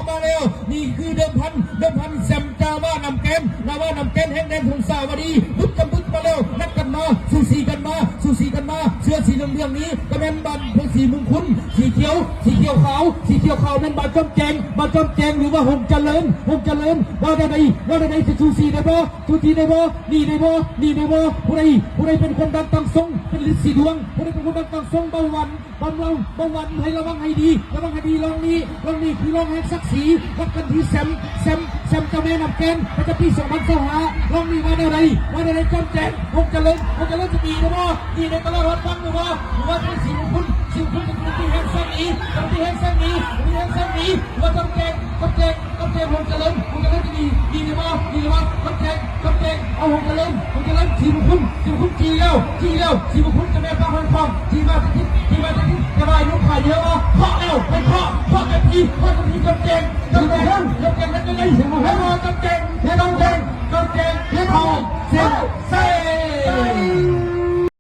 ມາແລ້ວ ນີ້ຄືເດີມພັນ ເດີມພັນແຊມ ຈາວານ້ຳແກນ ນາວານ້ຳແກນແຫ່ງແດນຜົ້ງສາວະດີ ບຶດກຳບຶດມາແລ້ວ ນັດກັນມາ ສູສີກັນມາ ສູສີກັນມາ ເສື້ອສີເຫຼືອງໆນີ້ກໍແມ່ນບ້ານໂພນສີມຸງຄຸນ ສີຂຽວ ສີຂຽວຂາວ ສີຂຽວຂາວແມ່ນບ້ານຈອມແຈ້ງ ບ້ານຈອມແຈ້ງ ຫຼືວ່າຫົງຈະເລີນ ຫົງຈະເລີນ ວ່າແນວໃດ ວ່າແນວໃດ ຊິສູສີໄດ້ບໍ່ ສູສີໄດ້ບໍ່ ນີ້ໄດ້ບໍ່ ນີ້ໄດ້ບໍ່ ຜູ້ໃດ ຜູ້ໃດເປັນຄົນດັງຕັ້ງຊົງ ເປັນລິດສີດວງ ຜູ້ໃດເປັນຄົນດັງຕັ້ງຊົງ ເບົາຫວັນ ເບົາ ເບົາຫວັນ ໃຫ້ລະວັງໃຫ້ດີ ລະວັງໃຫ້ດີ ລອງນີ້ ລອງນີ້ຄືລອງແຫ່ງສັກສີ ວັດກັນທີ່ແຊມ ແຊມ ແຊມເຈົ້າແມ່ນ້ຳແກນ ປະຈຳປີສອງພັນຊາວຫ້າ ລອງນີ້ວ່າແນວໃດ ວ່າແນວໃດ ຈອມແຈ້ງ ຫົງຈະເລີນ ຫົງຈະເລີນ ຈະໜີໄດ້ບໍ່ ໜີໄດ້ຕະຫຼອດຮອດວັງ ຫຼືວ່າ ຫຼືວ່າເປັນສີມຸງຄຸນ ສີມຸງຄຸນ ຈະມີແຫ່ງສັກໜີ ຈະມີແຫ່ງສັກໜີ ຈະມີແຫ່ງສັກໜີ ຫຼືວ່າຈອມແຈ້ງ ຈອມແຈ້ງ ຈອມແຈ້ງ ຫົງຈະເລີນ ຫົງຈະເລີນ ຈະໜີ ໜີໄດ້ບໍ່ ໜີໄດ້ບໍ່ ຈອມແຈ້ງ ເອົາຫົງຈະເລີນ ຫົງຈະເລີນ ສີມຸງຄຸນ ສີມຸງຄຸນ ຈີ່ແລ້ວ ຈີ່ແລ້ວ ສີມຸງຄຸນ ຈະແມ່ນປາກຫ້ວຍຂອງ ຈີ່ມາຈາກທິດ ຈີ່ມາຈາກທິດ ຈະໄດ້ນກຂາເຍອະ ເຄາະແລ້ວ ໄປເຄາະ ເຄາະເຕັມທີ່ ເຄາະເຕັມທີ່ ຈອມແຈ້ງ ຈອມແຈ້ງ ຈອມແຈ້ງ ເຮັດຈັ່ງໃດ ເຮັດບໍ່ ຈອມແຈ້ງ